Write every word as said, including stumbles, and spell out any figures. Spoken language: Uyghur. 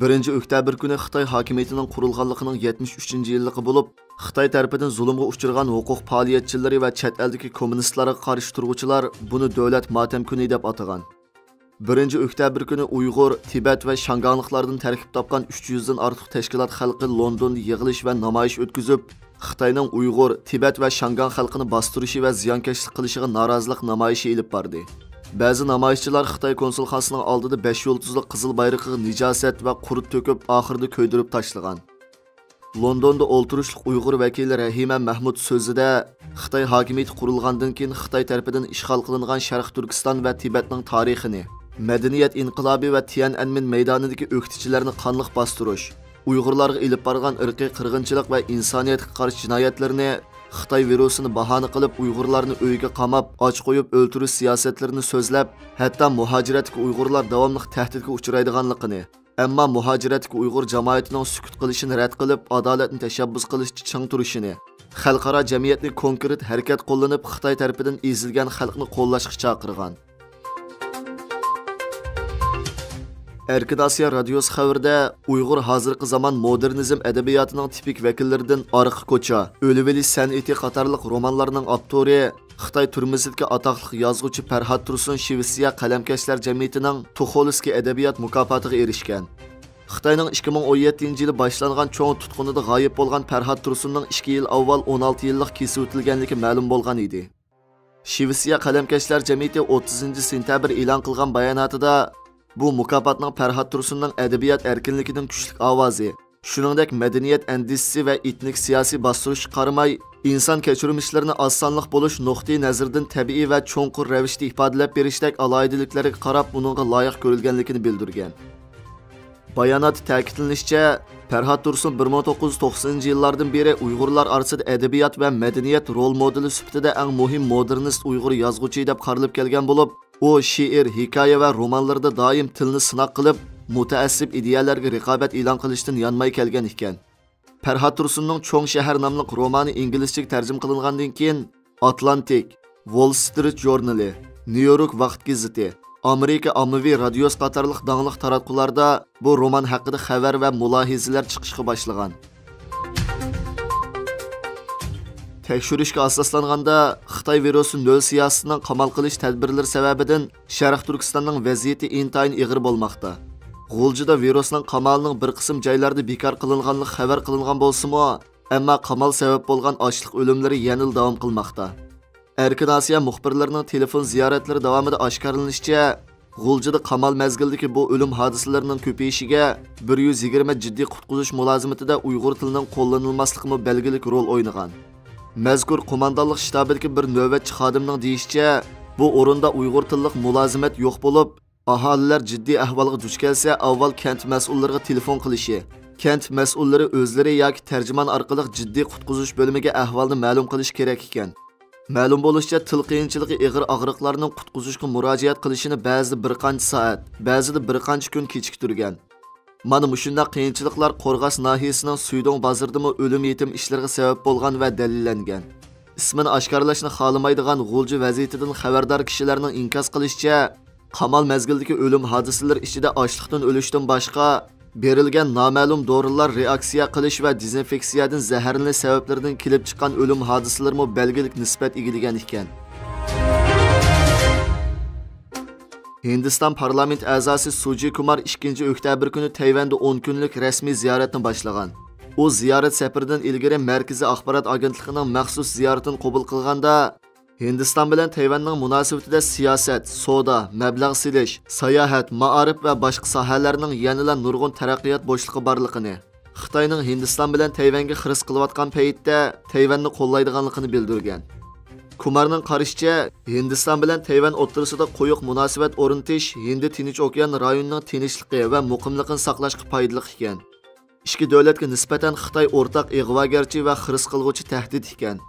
بىرىنچى ئۆكتەبىر كۈنى خىتاي ھاكىمىيىتىنىڭ قۇرۇلغانلىقىنىڭ يەتمىش ئۈچىنچى يىللىقى بولۇپ، خىتاي تەرىپىدىن زۇلۇمغا ئۇچرىغان ھوقۇق پائالىيەتچىلىرى ۋە چەت ئەلدىكى كوممۇنىستلارغا قارشى تۇرغۇچىلار بۇنى دۆلەت ماتەم كۈنى دەپ ئاتىغان. بىرىنچى ئۆكتەبىر كۈنى ئۇيغۇر، تىبەت ۋە شياڭگاڭلىقلاردىن تەركىب تاپقان ئۈچ يۈزدىن ئارتۇق تەشكىلات خەلقى لوندوندا يىغىلىش ۋە نامايىش ئۆتكۈزۈپ، خىتاينىڭ ئۇيغۇر، تىبەت ۋە شياڭگاڭ خەلقىنى باستۇرۇشى ۋە زىيانكەشلىك قىلىشىغا نارازىلىق نامايىشى ئېلىپ باردى. بەزى نامايىشچىلار خىتاي كونسۇلخانىسىنىڭ ئالدىدا بەش يۇلتۇزلۇق قىزىل بايرىقىغا نىجاسەت ۋە قۇرت تۆكۈپ، ئاخىرىدا كۆيدۈرۈپ تاشلىغان. لوندوندا ئولتۇرۇشلۇق ئۇيغۇر ۋەكىلى رەھىمە مەھمۇد سۆزىدە، خىتاي ھاكىمىيىتى قۇرۇلغاندىن كېيىن خىتاي تەرىپىدىن ئىشغال قىلىنغان شەرقىي تۈركىستان ۋە تىبەتنىڭ تارىخىنى، مەدەنىيەت ئىنقىلابى ۋە تيەنئەنمېن مەيدانىدىكى ئۆكتىچىلەرنى قانلىق باستۇرۇش، ئۇيغۇرلارغا ئېلىپ بارغان ئىرقىي قىرغىنچىلىق ۋە ئىنسانىيەتكە قارشى جىنايەتلىرىنى، خىتاي ۋىرۇسىنى باھانە قىلىپ ئۇيغۇرلارنى ئۆيگە قاماپ، ئاچ قويۇپ ئۆلتۈرۈش سىياسەتلىرىنى سۆزلەپ، ھەتتا مۇھاجىرەتتىكى ئۇيغۇرلار داۋاملىق تەھدىتكە ئۇچرايدىغانلىقىنى، ئەمما مۇھاجىرەتتىكى ئۇيغۇر جامائىتىنىڭ سۈكۈت قىلىشىنى رەت قىلىپ، ئادالەتنى تەشەببۇس قىلىشتا چىڭ تۇرۇشىنى، خەلقئارا جەمئىيەتنى كونكرېت ھەرىكەت قوللىنىپ، خىتاي تەرىپىدىن ئېزىلگەن خەلقنى قوللاشقا چاقىرغان. ئەركىن ئاسىيا رادىيوسى خەۋىرىدە، ئۇيغۇر ھازىرقى زامان مودېرنىزم ئەدەبىياتىنىڭ تىپىك ۋەكىللىرىدىن ئارقا كوچا، ئۆلۈۋېلىش سەنئىتى قاتارلىق رومانلارنىڭ ئاپتورى، خىتاي تۈرمىسىدىكى ئاتاقلىق يازغۇچى پەرھات تۇرسۇن شىۋېتسىيە قەلەمكەشلەر جەمئىيىتىنىڭ تۇخولسكىي ئەدەبىيات مۇكاپاتىغا ئېرىشكەن. خىتاينىڭ ئىككى مىڭ ئون يەتتىنچى يىلى باشلانغان چوڭ تۇتقۇنىدا غايىب بولغان پەرھات تۇرسۇننىڭ ئىككى يىل ئاۋۋال ئون ئالتە يىللىق كېسىۋېتىلگەنلىكى مەلۇم بولغان ئىدى. شىۋېتسىيە قەلەمكەشلەر جەمئىيىتى ئوتتۇزىنچى سېنتەبىر ئېلان قىلغان باياناتىدا، بۇ مۇكاپاتنىڭ پەرھات تۇرسۇننىڭ ئەدەبىيات ئەركىنلىكىنىڭ كۈچلۈك ئاۋازى، شۇنىڭدەك مەدەنىيەت ئەندىزىسى ۋە ئېتنىك سىياسىي باستۇرۇشقا قارىماي، ئىنسان كەچۈرمىشلىرىنى ئاز سانلىق بولۇش نۇقتىئى نەزىرىدىن تەبىئىي ۋە چوڭقۇر رەۋىشتە ئىپادىلەپ بېرىشتەك ئالاھىدىلىكلەرگە قاراپ ئۇنىڭغا لايىق كۆرۈلگەنلىكىنى بىلدۈرگەن. باياناتتا تەكىتلىنىشىچە، پەرھات تۇرسۇن بىر مىڭ توققۇز يۈز توقسىنىنچى يىللاردىن بېرى ئۇيغۇرلار ئارىسىدا ئەدەبىيات ۋە مەدەنىيەت رول مودېلى سۈپىتىدە ئەڭ مۇھىم مودېرنىست ئۇيغۇر يازغۇچى دەپ قارىلىپ كەلگەن بولۇپ، ئۇ شېئىر، ھېكايە ۋە رومانلىرىدا دائىم تىلنى سىناق قىلىپ، مۇتەئەسسىپ ئىدىيەلەرگە رىقابەت ئېلان قىلىشتىن يانماي كەلگەن ئىكەن. پەرھات تۇرسۇننىڭ چوڭ شەھەر ناملىق رومانى ئىنگلىزچىگە تەرجىمە قىلىنغاندىن كېيىن، ئاتلانتىك، ۋول سترىت ژۇرنىلى، نيۇ يورك ۋاقىت گېزىتى، ئامېرىكا ئاممىۋى رادىيوسى قاتارلىق داڭلىق تاراتقۇلاردا بۇ رومان ھەققىدە خەۋەر ۋە مۇلاھىزىلەر چىقىشقا باشلىغان. تەكشۈرۈشكە ئاساسلانغاندا، خىتاي ۋىرۇسى نۆل سىياسىتىنىڭ قامال قىلىش تەدبىرلىرى سەۋەبىدىن شەرقىي تۈركىستاننىڭ ۋەزىيىتى ئىنتايىن ئېغىر بولماقتا. غۇلجىدا ۋىرۇسنىڭ قامالىنىڭ بىر قىسىم جايلاردا بىكار قىلىنغانلىقى خەۋەر قىلىنغان بولسىمۇ، ئەمما قامال سەۋەب بولغان ئاچلىق ئۆلۈملىرى يەنىلا داۋام قىلماقتا. ئەركىن ئاسىيا مۇخبىرلىرىنىڭ تېلېفون زىيارەتلىرى داۋامىدا ئاشكارىلىنىشىچە، غۇلجىدا قامال مەزگىلىدىكى بۇ ئۆلۈم ھادىسىلىرىنىڭ كۆپىيىشىگە بىر يۈز يىگىرمە جىددىي قۇتقۇزۇش مۇلازىمىتىدە ئۇيغۇر تىلىنىڭ قوللىنىلماسلىقىمۇ بەلگىلىك رول ئوينىغان. مەزكۇر قوماندانلىق شتابىدىكى بىر نۆۋەتچى خادىمنىڭ دېيىشىچە، بۇ ئورۇندا ئۇيغۇر تىللىق مۇلازىمەت يوق بولۇپ، ئاھالىلەر جىددىي ئەھۋالغا دۇچ كەلسە، ئاۋۋال كەنت مەسئۇللىرىغا تېلېفون قىلىشى، كەنت مەسئۇللىرى ئۆزلىرى ياكى تەرجىمان ئارقىلىق جىددىي قۇتقۇزۇش بۆلۈمىگە ئەھۋالنى مەلۇم قىلىشى كېرەك ئىكەن. مەلۇم بولۇشىچە، تىل قىيىنچىلىقى ئېغىر ئاغرىقلارنىڭ قۇتقۇزۇشقا مۇراجىئەت قىلىشىنى بەزىدە بىر قانچە سائەت، بەزىدە بىر قانچە كۈن كېچىكتۈرگەن. مانا مۇشۇنداق قىيىنچىلىقلار قورغاس ناھىيەسىنىڭ سۈيدۈڭ بازىرىدىمۇ ئۆلۈم يېتىم ئىشلىرىغا سەۋەب بولغان ۋە دەلىللەنگەن. ئىسمىنى ئاشكارىلاشنى خالىمايدىغان غۇلجا ۋەزىيىتىدىن خەۋەردار كىشىلەرنىڭ ئىنكاس قىلىشىچە، قامال مەزگىلىدىكى ئۆلۈم ھادىسىلىرى ئىچىدە ئاچلىقتىن ئۆلۈشتىن باشقا، بېرىلگەن نامەلۇم دورىلار رېئاكسىيە قىلىش ۋە دېزىنفېكسىيەدىن زەھەرلىنىش سەۋەبلىرىدىن كېلىپ چىققان ئۆلۈم ھادىسىلىرىمۇ بەلگىلىك نىسبەت ئىگىلىگەن ئىكەن. ھىندىستان پارلامېنت ئەزاسى سۇجى كۇمار ئىككىنچى ئۆكتەبىر كۈنى تەيۋەندە ئون كۈنلۈك رەسمىي زىيارەتنى باشلىغان. ئۇ زىيارەت سەپىرىدىن ئىلگىرى مەركىزىي ئاخبارات ئاگېنتلىقىنىڭ مەخسۇس زىيارىتىنى قوبۇل قىلغاندا، ھىندىستان بىلەن تەيۋەننىڭ مۇناسىۋىتىدە سىياسەت، سودا، مەبلەغ سېلىش، ساياھەت، مائارىپ ۋە باشقا ساھەلەرنىڭ يەنىلا نۇرغۇن تەرەققىيات بوشلۇقى بارلىقىنى، خىتاينىڭ ھىندىستان بىلەن تەيۋەنگە خىرىس قىلىۋاتقان پەيتتە تەيۋەننى قوللايدىغانلىقىنى بىلدۈرگەن. كۇمارنىڭ قارىشىچە، ھىندىستان بىلەن تەيۋەن ئوتتۇرىسىدا قويۇق مۇناسىۋەت ئورنىتىش ھىندى تىنچ ئوكيان رايونىنىڭ تىنچلىقى ۋە مۇقىملىقىنى ساقلاشقا پايدىلىق ئىكەن. ئىككى دۆلەتكە نىسبەتەن خىتاي ئورتاق ئىغۋاگەرچى ۋە خىرىس قىلغۇچى تەھدىت ئىكەن.